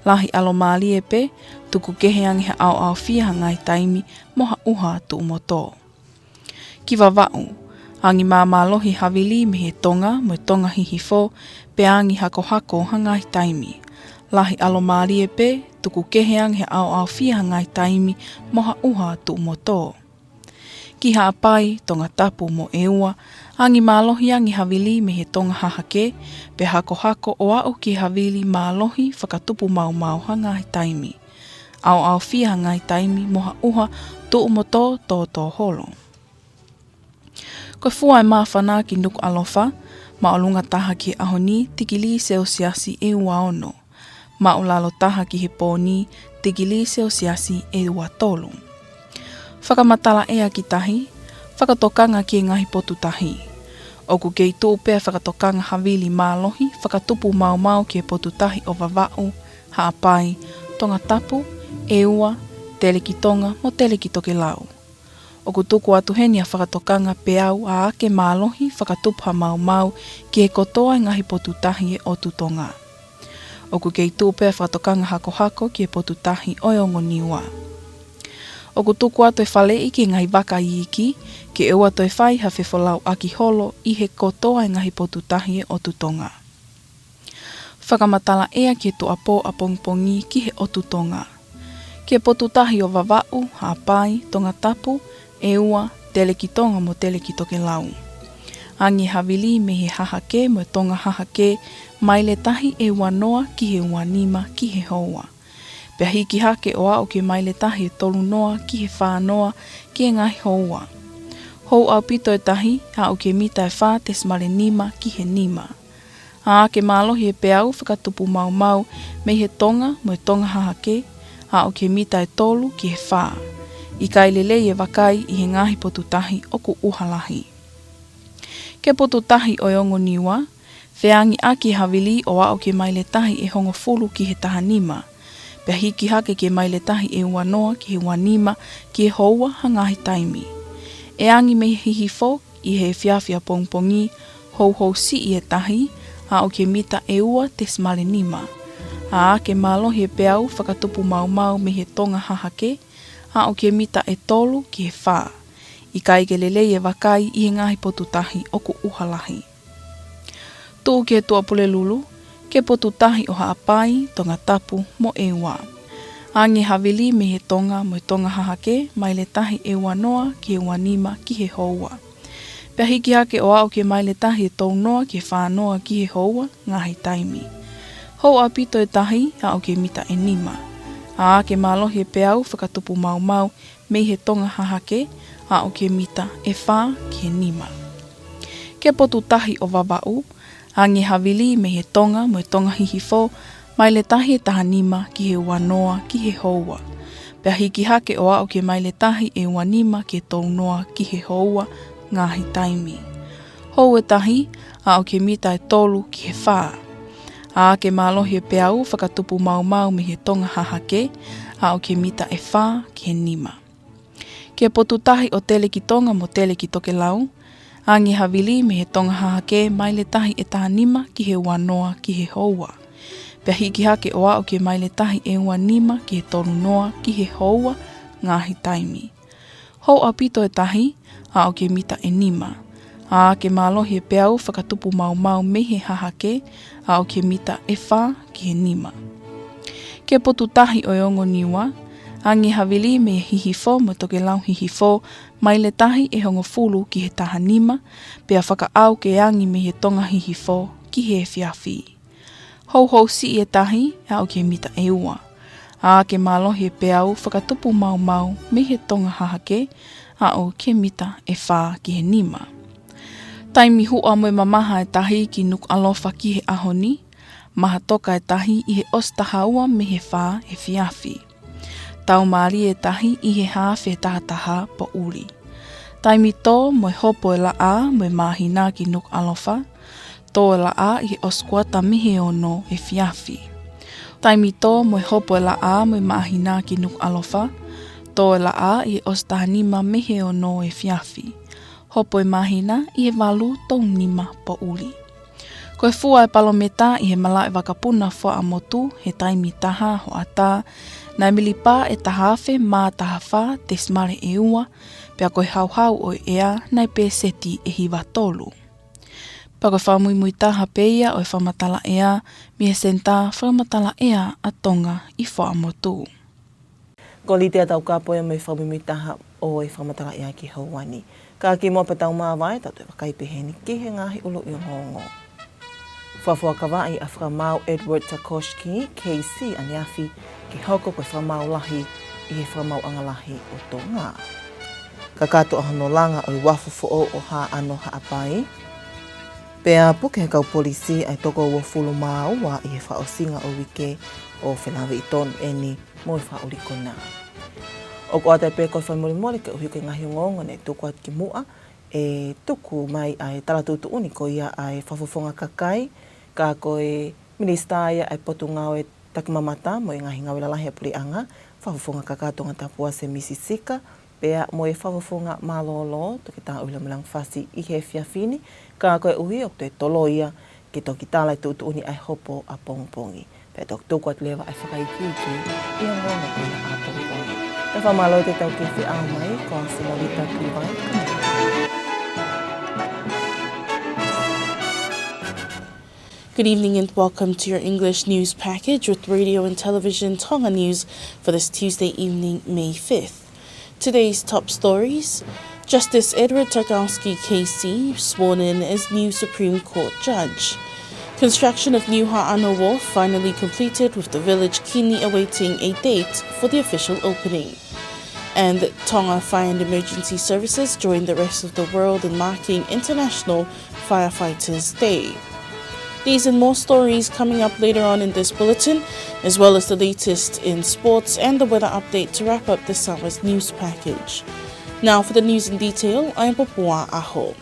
Lahi ʻalomālie pē, tuku kehe ange ha ʻaoʻaofia ha ngaahi taimi mo ha ʻuha tuʻu mo tō. Ki Vavaʻu, angi māmālohi havili mei he tonga mo e tonga hihifo, pea angi hakohako ha ngaahi taimi. Lahi ʻalomālie pē, tuku kehe ange ha ʻaoʻaofia ha ngaahi taimi mo ha ʻuha tuʻu mo tō. Ki Haʻapai, Tongatapu mo ʻEua, angi mālohi ange havili mei he tonga hahake, pea hakohako ʻo aʻu ki he havili mālohi fakatupu maumau ha ngaahi taimi. ʻAoʻaofia ha ngaahi taimi mo ha ʻuha tuʻu mo tō tōtō holo. Ko e fua e māfana ki Nukuʻalofa, māʻolunga taha ki he ʻaho ni, tikilī selesiasi ʻe ua ono. Māʻulalo taha ki he pō ni, tikilī selesiasi ʻe ua tolu. Fakamatala ʻea ki tahi, fakatokanga ki he ngaahi potu tahi. ʻOku kei tuʻu pē fakatokanga havili mālohi fakatupu maumau ki he potu tahi ʻo Vavaʻu, Haʻapai, Tongatapu, ʻEua, Tele-ki-Tonga mo Tele-ki-Tokelau. ʻOku tuku atu heni ʻa e fakatokanga peau ʻa ake mālohi fakatupu ha maumau ki he kotoa e ngaahi potu tahi ʻo e ʻotu Tonga. ʻOku kei tuʻu pē fakatokanga hakohako ki he potu tahi ʻo e ongo Niua. ʻOku tuku atu e faleʻi ki he ngaahi vaka iiki, ke ʻoua toe fai ha fefolauʻaki holo ʻi he kotoa e ngaahi potu tahi ʻo e ʻotu Tonga. Fakamatala ʻea ki he tuʻapō ʻapongipongi ki he ʻotu Tonga. Ki he potu tahi ʻo Vavaʻu, Haʻapai, Tongatapu, ʻEua, Tele-ki-Tonga mo Tele-ki-Tokelau. Angi havili mei he hahake mo e tonga hahake, maile tahi ʻe ua noa ki he ua nima ki he houa. Pea hiki hake ʻo aʻu ki he maile tahi ʻe tolu noa ki he fā noa ki he ngaahi houa. Hou ʻaupito e tahi, aʻu ki he mita ʻe fā tesimale nima ki he nima. ʻA ake mālohi e peau fakatupu maumau mei he tonga mo e tonga hahake, aʻu ki he mita ʻe tolu ki he fā. ʻIkai lelei e vakai ʻi he ngaahi potu tahi ʻoku ʻuha lahi. Ki he potu tahi ʻo e ongo Niua, feangiʻaki e havili ʻo aʻu ki he maile tahi ʻe hongofulu ki he taha nima. Pea hiki hake ki he maile tahi ʻe ua noa ki he ua nima ki he houa ha ngaahi taimi. ʻE angi mei he hihifo ʻi he efiafi ʻapongipongi, houhou siʻi e tahi, aʻu ki he mita ʻe ua tesimale nima. ʻA ake mālohi e peau fakatupu maumau mei he tonga hahake, aʻu ki he mita ʻe tolu ki he fā. ʻIkai ke lelei e vakai ʻi he ngaahi potu tahi ʻoku ʻuha lahi. Tuʻu ki he tuʻapulelulu, ki he potu tahi ʻo Haʻapai, Tongatapu mo ʻEua. Angi havili mei he tonga mo e tonga hahake, maile tahi ʻe ua noa ki he ua nima ki he houa. Pea hiki hake ʻo aʻu ki he maile tahi ʻe tolu noa ki he fā noa ki he houa, ngaahi taimi. Hou ʻaupito e tahi, aʻu ki he mita ʻe nima. ʻA ake mālohi e peau fakatupu maumau mei he tonga hahake, aʻu ki he mita ʻe fā ki he nima. Ki he potu tahi ʻo Vavaʻu, angi havili mei he tonga mo e tonga hihifo, maile tahi ʻe taha nima ki he ua noa ki he houa. Pea hiki hake ʻo aʻu ki he maile tahi ʻe ua nima ki he tolu noa ki he houa, ngaahi taimi. Hou e tahi, aʻu ki he mita ʻe tolu ki he fā. ʻA ake mālohi e peau fakatupu maumau mei he tonga hahake, aʻu ki he mita ʻe fā ki he nima. Ki he potu tahi ʻo Tele-ki-Tonga mo Tele-ki-Tokelau, angi havili mei he tonga hahake, maile tahi ʻe taha nima ki he ua noa ki he houa. Pea hiki hake ʻo aʻu ki he maile tahi ʻe ua nima ki he tolu noa ki he houa, ngaahi taimi. Hou ʻaupito e tahi, aʻu ki he mita ʻe nima. ʻA ake mālohi e peau fakatupu maumau mei he hahake, aʻu ki he mita ʻe fā ki he nima. Ki he potu tahi ʻo e ongo Niua, angi havili mei he hihifo mo e tokelau hihifo, maile tahi ʻe hongofulu ki he taha nima, pea fakaʻau ke angi mei he tonga hihifo ki he efiafi. Houhou siʻi e tahi, aʻu ki he mita ʻe ua. ʻA ake mālohi e peau fakatupu maumau mei he tonga hahake, aʻu ki he mita ʻe fā ki he nima. Taimi huʻa mo e mamaha e tahi ki Nukuʻalofa ki he ʻaho ni, maha toka e tahi ʻi he ʻosi taha ua mei he fā efiafi. Tau mālie e tahi ʻi he haafe taha taha poʻuli. Taimi tō mo e hopo e laʻā mo e māhina ki Nukuʻalofa, tō e laʻā ʻi he ʻosi kuata mei he ono efiafi. Taimi tō mo e hopo e laʻā mo e māhina ki Nukuʻalofa, tō e laʻā ʻi he ʻosi taha nima mei he ono efiafi. Hopo e māhina ʻi he valu tolu nima poʻuli. Ko e fua e palometa ʻi he malaʻe vakapuna Fuaʻamotu he taimi taha hoʻatā, naʻe milipā e taha afe mā taha fā tesimale ʻe ua, pea ko e hauhau ʻo e ʻea naʻe pēseti ʻe hiva tolu. Pea ko e fakamuimui taha pē ia ʻo e fakamatala ʻea mei he Senitā Fakamatala ʻEa ʻa Tonga ʻi Fuaʻamotu. Ko Litia Taukapo ia mo e fakamuimui taha ʻo e fakamatala ʻea ki he houa ni. Ka kimuʻa pea tau māvae, tau toe vakai pē heni ki he ngaahi ʻuluʻi ongoongo. Fakafuakavaʻi ʻa Fakamaau Edward Tarkovsky, K C, ʻaneafi ke hoko ko e fakamaau lahi ʻi he fakamaauʻanga lahi ʻo Tonga. Kakato ʻa hono langa ʻo e uafu foʻou ʻo Haʻano Haʻapai. Pea puke ʻe he kau polisi ʻa e toko uofulu mā ua ʻi he fakaʻosinga ʻo e uike ʻo felāveʻi tonu eni mo e fakaʻuli konā. ʻOku ʻoatu pē ko e fakamolemole koeʻuhi ko e ngaahi ongoongo ne tuku atu kimuʻa, ʻe tuku mai ʻa e tala tuʻutuʻuni ko ia ʻa e Fakafofonga Kakai, ka ko e Minisitā ia ʻa e Potungāue Takimamata mo e Ngaahi Ngāue Lalahi ʻa e Puleʻanga, Fakafofonga Kakai Tongatapu ʻa Sēmisi Sika, pea mo e Fakafofonga Mālōlō, Toketā ʻUhila Mulangi Fasi ʻi he efiafi ni, ka koeʻuhi ʻoku toe toloi ia ke toki tala e tuʻutuʻuni ʻa e hopo ʻapongipongi. Pea toki tuku atu leva ʻa e fakaikiiki ʻi he ongoongo ko ia ʻapongipongi. Ka fakamālō atu ʻetau kei feʻao mai, ko Simolita Tuivai. Good evening and welcome to your English news package with Radio and Television Tonga News for this Tuesday evening, May fifth. Today's top stories: Justice Edward Tarkovsky K C sworn in as new Supreme Court judge. Construction of new Haʻano Wharf finally completed, with the village keenly awaiting a date for the official opening. And Tonga Fire and Emergency Services join the rest of the world in marking International Firefighters Day. These and more stories coming up later on in this bulletin, as well as the latest in sports and the weather update to wrap up this hour's news package. Now for the news in detail, I'm Papua Aho.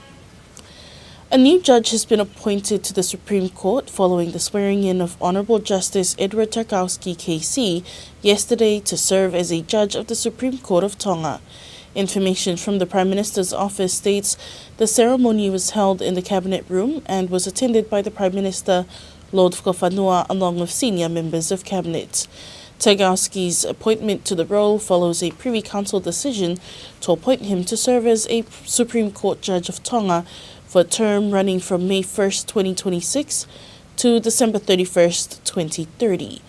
A new judge has been appointed to the Supreme Court following the swearing-in of Honourable Justice Edward Tarkovsky K C yesterday to serve as a judge of the Supreme Court of Tonga. Information from the Prime Minister's office states the ceremony was held in the Cabinet Room and was attended by the Prime Minister, Lord Fakafanua, along with senior members of Cabinet. Tarkovsky's appointment to the role follows a Privy Council decision to appoint him to serve as a Supreme Court Judge of Tonga for a term running from May first, twenty twenty-six to December thirty-first, twenty thirty.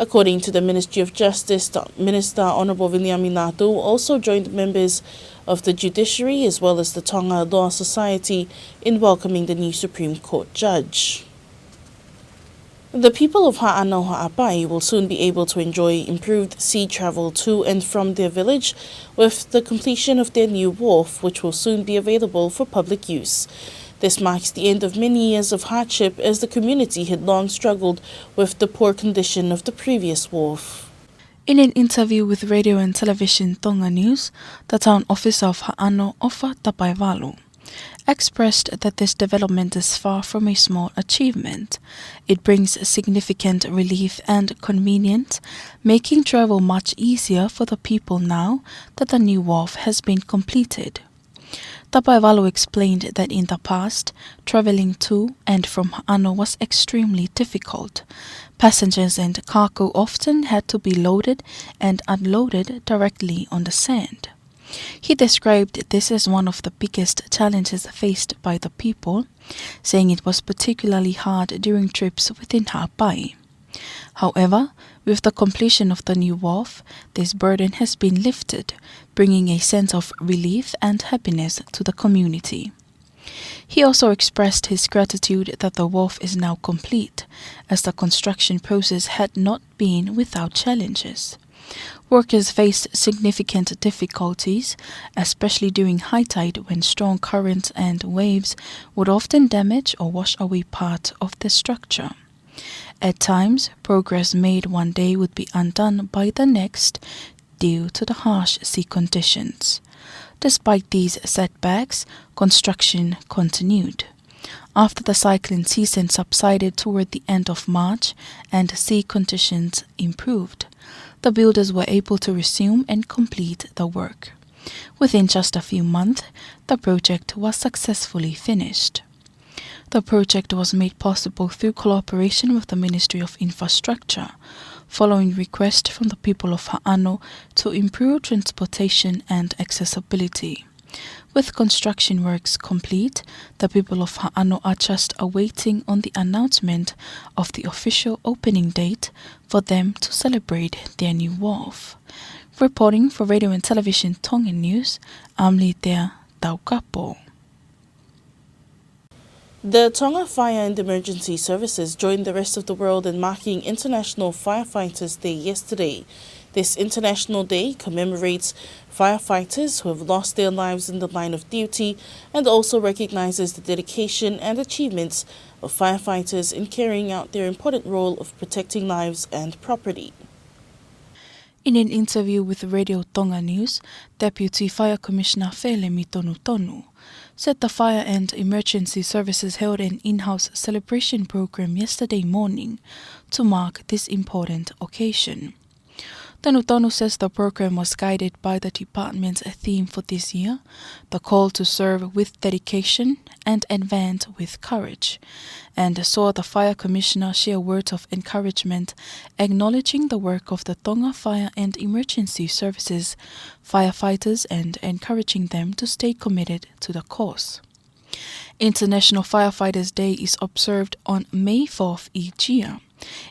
According to the Ministry of Justice, Minister Honourable Viliami Natu also joined members of the judiciary as well as the Tonga Law Society in welcoming the new Supreme Court judge. The people of Haʻano Haʻapai will soon be able to enjoy improved sea travel to and from their village with the completion of their new wharf, which will soon be available for public use. This marks the end of many years of hardship, as the community had long struggled with the poor condition of the previous wharf. In an interview with Radio and Television Tonga News, the town officer of Haʻano, ʻOfa Tapaevalu, expressed that this development is far from a small achievement. It brings significant relief and convenience, making travel much easier for the people now that the new wharf has been completed. Tapaevalu explained that in the past, travelling to and from Haʻano was extremely difficult. Passengers and cargo often had to be loaded and unloaded directly on the sand. He described this as one of the biggest challenges faced by the people, saying it was particularly hard during trips within Haʻapai. However, with the completion of the new wharf, this burden has been lifted, bringing a sense of relief and happiness to the community. He also expressed his gratitude that the wharf is now complete, as the construction process had not been without challenges. Workers faced significant difficulties, especially during high tide, when strong currents and waves would often damage or wash away part of the structure. At times, progress made one day would be undone by the next due to the harsh sea conditions. Despite these setbacks, construction continued. After the cyclone season subsided toward the end of March and sea conditions improved, the builders were able to resume and complete the work. Within just a few months, the project was successfully finished. The project was made possible through collaboration with the Ministry of Infrastructure, following request from the people of Ha'ano to improve transportation and accessibility. With construction works complete, the people of Ha'ano are just awaiting on the announcement of the official opening date for them to celebrate their new wharf. Reporting for Radio and Television Tonga News, I'm Litea Taukapo. The Tonga Fire and Emergency Services joined the rest of the world in marking International Firefighters Day yesterday. This International Day commemorates firefighters who have lost their lives in the line of duty and also recognizes the dedication and achievements of firefighters in carrying out their important role of protecting lives and property. In an interview with Radio Tonga News, Deputy Fire Commissioner Felemi Tonutonu said the Fire and Emergency Services held an in-house celebration program yesterday morning to mark this important occasion. Tonutonu says the program was guided by the department's theme for this year, the call to serve with dedication and advance with courage, and saw the Fire Commissioner share words of encouragement, acknowledging the work of the Tonga Fire and Emergency Services firefighters and encouraging them to stay committed to the cause. International Firefighters Day is observed on May fourth each year.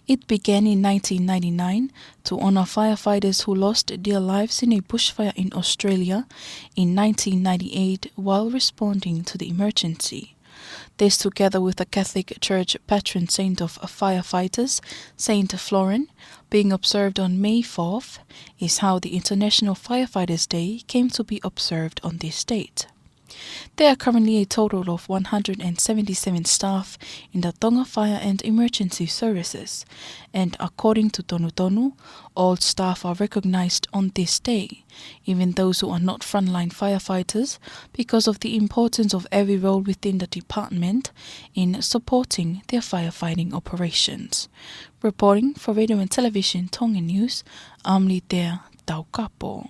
It began in nineteen ninety-nine to honor firefighters who lost their lives in a bushfire in Australia in nineteen ninety-eight while responding to the emergency. This, together with the Catholic Church patron saint of firefighters, Saint Florent, being observed on May fourth, is how the International Firefighters Day came to be observed on this date. There are currently a total of one hundred and seventy-seven staff in the Tonga Fire and Emergency Services, and according to Tonutonu, all staff are recognized on this day, even those who are not frontline firefighters, because of the importance of every role within the department in supporting their firefighting operations. Reporting for Radio and Television Tonga News, I'm Litea Taukapo.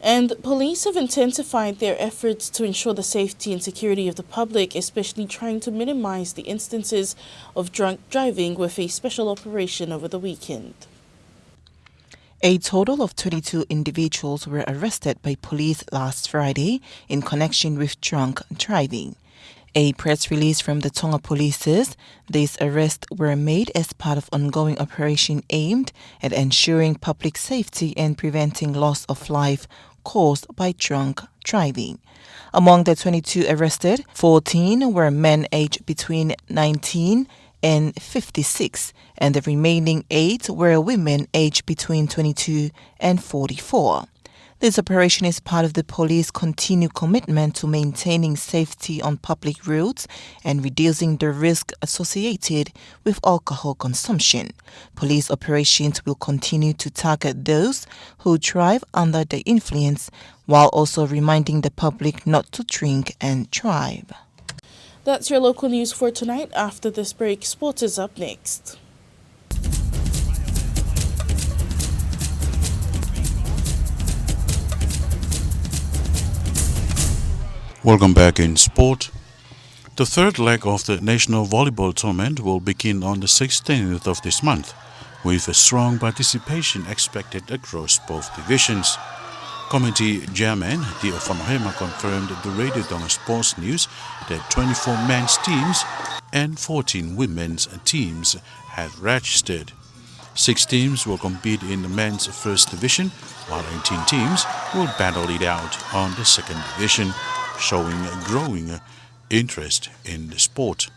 And police have intensified their efforts to ensure the safety and security of the public, especially trying to minimize the instances of drunk driving with a special operation over the weekend. A total of twenty-two individuals were arrested by police last Friday in connection with drunk driving. A press release from the Tonga Police says these arrests were made as part of ongoing operation aimed at ensuring public safety and preventing loss of life caused by drunk driving. Among the twenty-two arrested, fourteen were men aged between nineteen and fifty-six, and the remaining eight were women aged between twenty-two and forty-four. This operation is part of the police continued commitment to maintaining safety on public roads and reducing the risk associated with alcohol consumption. Police operations will continue to target those who drive under the influence, while also reminding the public not to drink and drive. That's your local news for tonight. After this break, sports is up next. Welcome back in sport. The third leg of the National Volleyball Tournament will begin on the sixteenth of this month, with a strong participation expected across both divisions. Committee Chairman Tio Fanohema confirmed to Radio Tonga Sports News that twenty-four men's teams and fourteen women's teams have registered. Six teams will compete in the men's first division, while eighteen teams will battle it out on the second division, showing growing interest in the sport.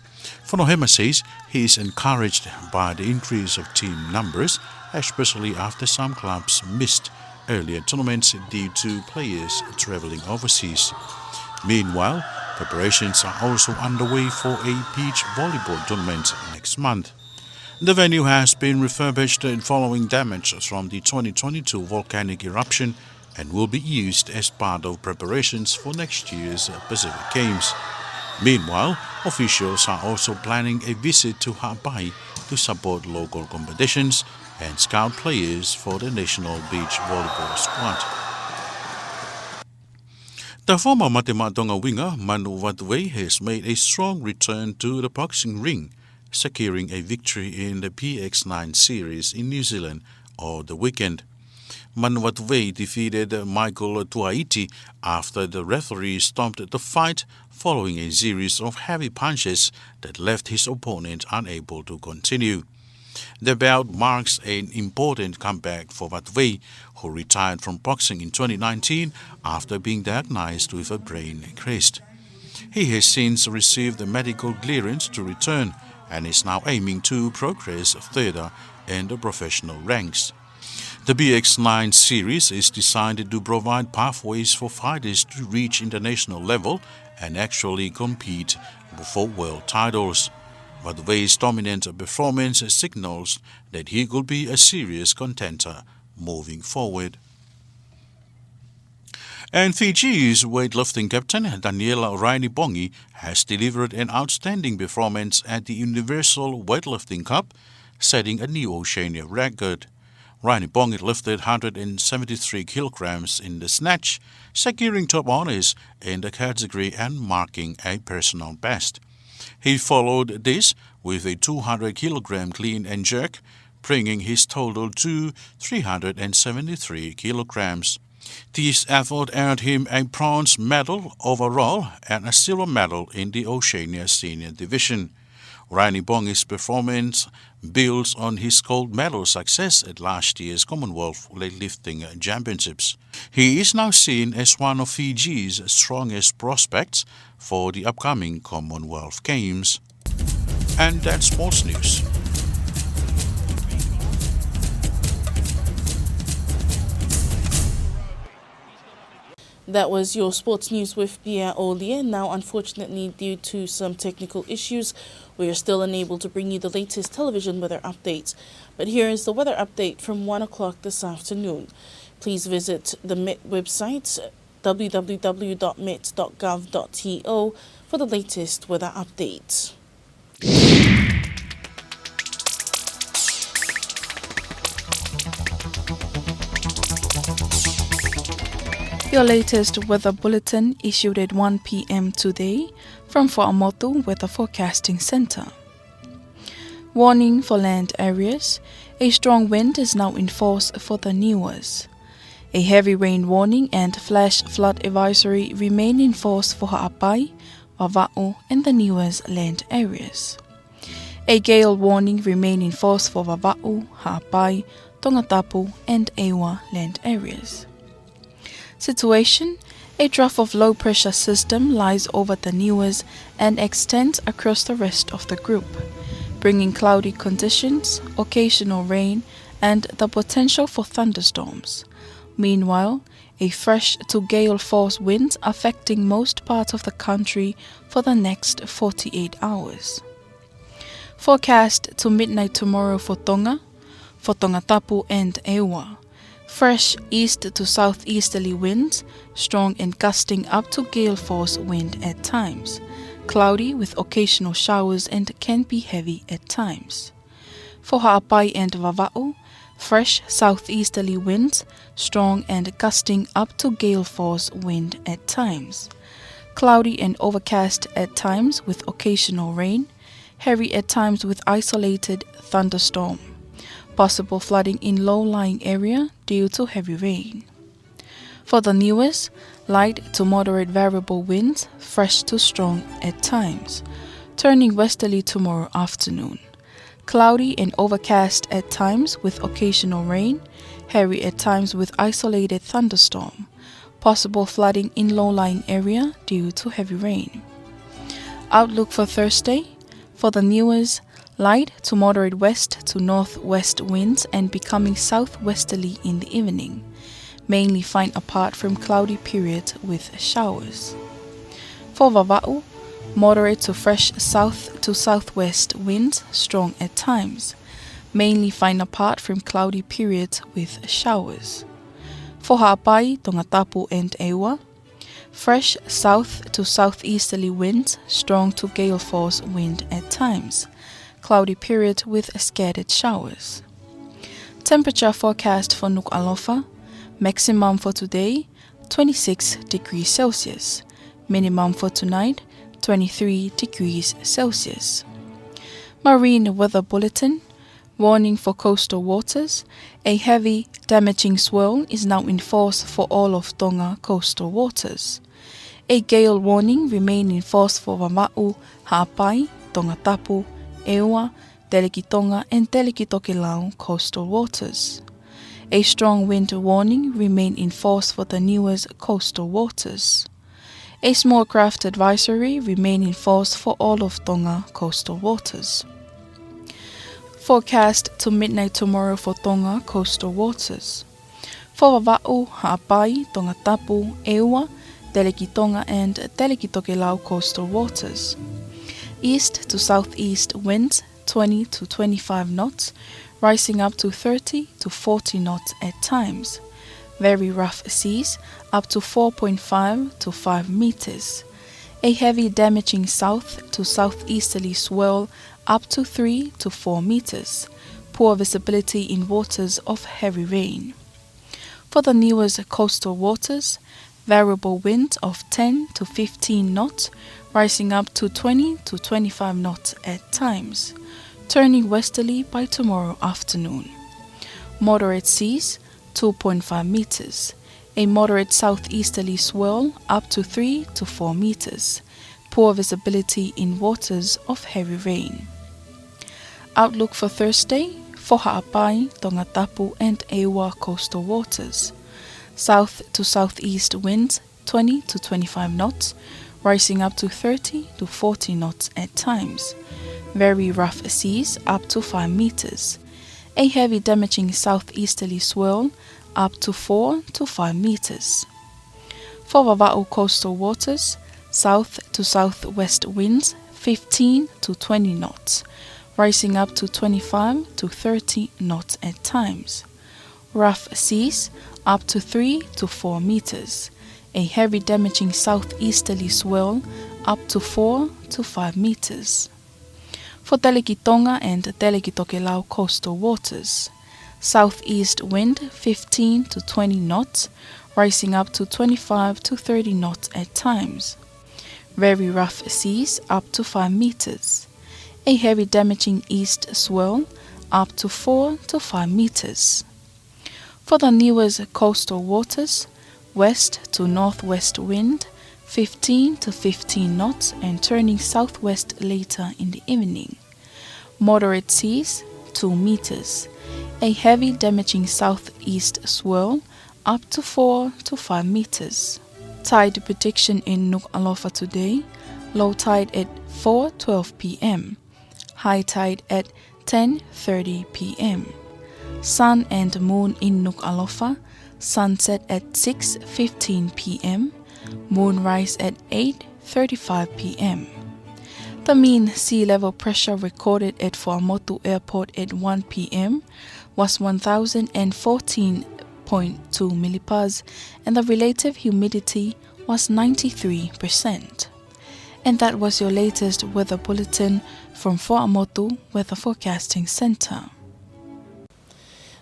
Fonohema says he is encouraged by the increase of team numbers, especially after some clubs missed earlier tournaments due to players travelling overseas. Meanwhile, preparations are also underway for a beach volleyball tournament next month. The venue has been refurbished following damage from the twenty twenty-two volcanic eruption and will be used as part of preparations for next year's Pacific Games. Meanwhile, officials are also planning a visit to Haʻapai to support local competitions and scout players for the national beach volleyball squad. The former Mate Maʻa Tonga winger, Manu Vatuvei, has made a strong return to the boxing ring, securing a victory in the P X nine series in New Zealand over the weekend. Manu Vatuvei defeated Michael Tuaiti after the referee stopped the fight following a series of heavy punches that left his opponent unable to continue. The bout marks an important comeback for Vatuvei, who retired from boxing in twenty nineteen after being diagnosed with a brain cyst. He has since received the medical clearance to return and is now aiming to progress further in the professional ranks. The P X nine series is designed to provide pathways for fighters to reach international level and actually compete for world titles. Vatuvei's dominant performance signals that he could be a serious contender moving forward. And Fiji's weightlifting captain, Daniela Rainipongi, has delivered an outstanding performance at the Universal Weightlifting Cup, setting a new Oceania record. Rainipongi lifted hundred and seventy-three kilograms in the snatch, securing top honors in the category and marking a personal best. He followed this with a two hundred kilogram clean and jerk, bringing his total to three hundred and seventy-three kilograms. This effort earned him a bronze medal overall and a silver medal in the Oceania Senior Division. Rainipongi's performance builds on his gold medal success at last year's Commonwealth Weightlifting Championships. He is now seen as one of Fiji's strongest prospects for the upcoming Commonwealth Games. And that's sports news. That was your sports news with Pia Olie. Now, unfortunately, due to some technical issues, we are still unable to bring you the latest television weather updates. But here is the weather update from one o'clock this afternoon. Please visit the Met website, w w w dot met dot gov dot t o, for the latest weather updates. Your latest weather bulletin issued at one p.m. today from Fuaʻamotu Weather Forecasting Centre. Warning for land areas. A strong wind is now in force for the Niuas. A heavy rain warning and flash flood advisory remain in force for Haʻapai, Vavaʻu, and the Niuas land areas. A gale warning remain in force for Vavaʻu, Haʻapai, Tongatapu, and ʻEua land areas. Situation. A trough of low pressure system lies over the Niuas and extends across the rest of the group, bringing cloudy conditions, occasional rain, and the potential for thunderstorms. Meanwhile, a fresh to gale force winds affecting most parts of the country for the next forty-eight hours. Forecast to midnight tomorrow for Tonga, for Tongatapu and ʻEua. Fresh east to southeasterly winds, strong and gusting up to gale force wind at times. Cloudy with occasional showers and can be heavy at times. For Haʻapai and Vavaʻu, fresh southeasterly winds, strong and gusting up to gale force wind at times. Cloudy and overcast at times with occasional rain, heavy at times with isolated thunderstorm. Possible flooding in low-lying area due to heavy rain. For the Niuas, light to moderate variable winds, fresh to strong at times, turning westerly tomorrow afternoon. Cloudy and overcast at times with occasional rain, heavy at times with isolated thunderstorm. Possible flooding in low-lying area due to heavy rain. Outlook for Thursday, For the Niuas, light to moderate west to northwest winds and becoming southwesterly in the evening. Mainly fine apart from cloudy period with showers. For Vavaʻu, moderate to fresh south to southwest winds, strong at times. Mainly fine apart from cloudy period with showers. For Haʻapai, Tongatapu and ʻEua, fresh south to southeasterly winds, strong to gale force wind at times. Cloudy period with scattered showers. Temperature forecast for Nukuʻalofa, maximum for today, twenty-six degrees Celsius. Minimum for tonight, twenty-three degrees Celsius. Marine weather bulletin, warning for coastal waters. A heavy, damaging swell is now in force for all of Tonga coastal waters. A gale warning remain in force for Vavaʻu, Haʻapai, Tongatapu, ʻEua, Telekitonga and Telekitokelau coastal waters. A strong wind warning remain in force for the Niuas coastal waters. A small craft advisory remain in force for all of Tonga coastal waters. Forecast to midnight tomorrow for Tonga coastal waters. For Vavaʻu, Haʻapai, Tongatapu, ʻEua, Telekitonga and Telekitokelau coastal waters. East to southeast winds twenty to twenty-five knots, rising up to thirty to forty knots at times. Very rough seas, up to four point five to five meters. A heavy damaging south to southeasterly swell up to three to four meters. Poor visibility in waters of heavy rain. For the Niuas coastal waters, variable wind of ten to fifteen knots, rising up to twenty to twenty-five knots at times, turning westerly by tomorrow afternoon. Moderate seas, two point five meters. A moderate southeasterly swell up to three to four meters. Poor visibility in waters of heavy rain. Outlook for Thursday, for Haʻapai, Tongatapu and ʻEua coastal waters. South to southeast winds twenty to twenty-five knots, rising up to thirty to forty knots at times. Very rough seas up to five meters. A heavy damaging southeasterly swell up to four to five meters. For Vavaʻu coastal waters, south to southwest winds fifteen to twenty knots, rising up to twenty-five to thirty knots at times. Rough seas up to three to four meters. A heavy damaging southeasterly swell up to four to five meters. For Telekitonga and Telekitokelau coastal waters, southeast wind fifteen to twenty knots, rising up to twenty-five to thirty knots at times. Very rough seas up to five meters. A heavy damaging east swell up to four to five meters. For the Niuas coastal waters, west to northwest wind, fifteen to fifteen knots and turning southwest later in the evening. Moderate seas, two meters. A heavy damaging southeast swell, up to four to five meters. Tide prediction in Nukuʻalofa today, low tide at four twelve p.m. High tide at ten thirty p.m. Sun and moon in Nukuʻalofa, sunset at six fifteen p.m., moonrise at eight thirty-five p.m. The mean sea level pressure recorded at Fuaʻamotu Airport at one p.m. was one thousand and fourteen point two millibars, and the relative humidity was ninety-three percent. And that was your latest weather bulletin from Fuaʻamotu Weather Forecasting Centre.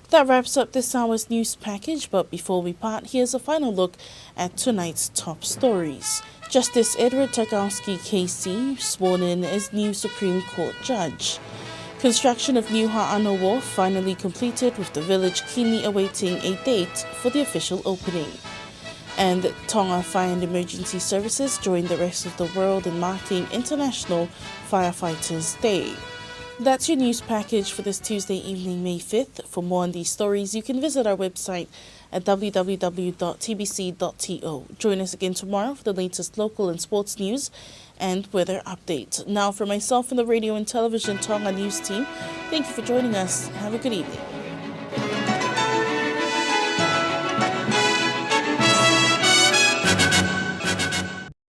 That wraps up this hour's news package, but before we part, here's a final look at tonight's top stories. Justice Edward Tarkowski K C sworn in as new Supreme Court Judge. Construction of new Haʻano Wharf finally completed, with the village keenly awaiting a date for the official opening. And Tonga Fire and Emergency Services join the rest of the world in marking International Firefighters Day. That's your news package for this Tuesday evening, May fifth. For more on these stories, you can visit our website at w w w dot t b c dot t o. Join us again tomorrow for the latest local and sports news and weather update. Now, for myself and the Radio and Television Tonga News team, thank you for joining us. Have a good evening.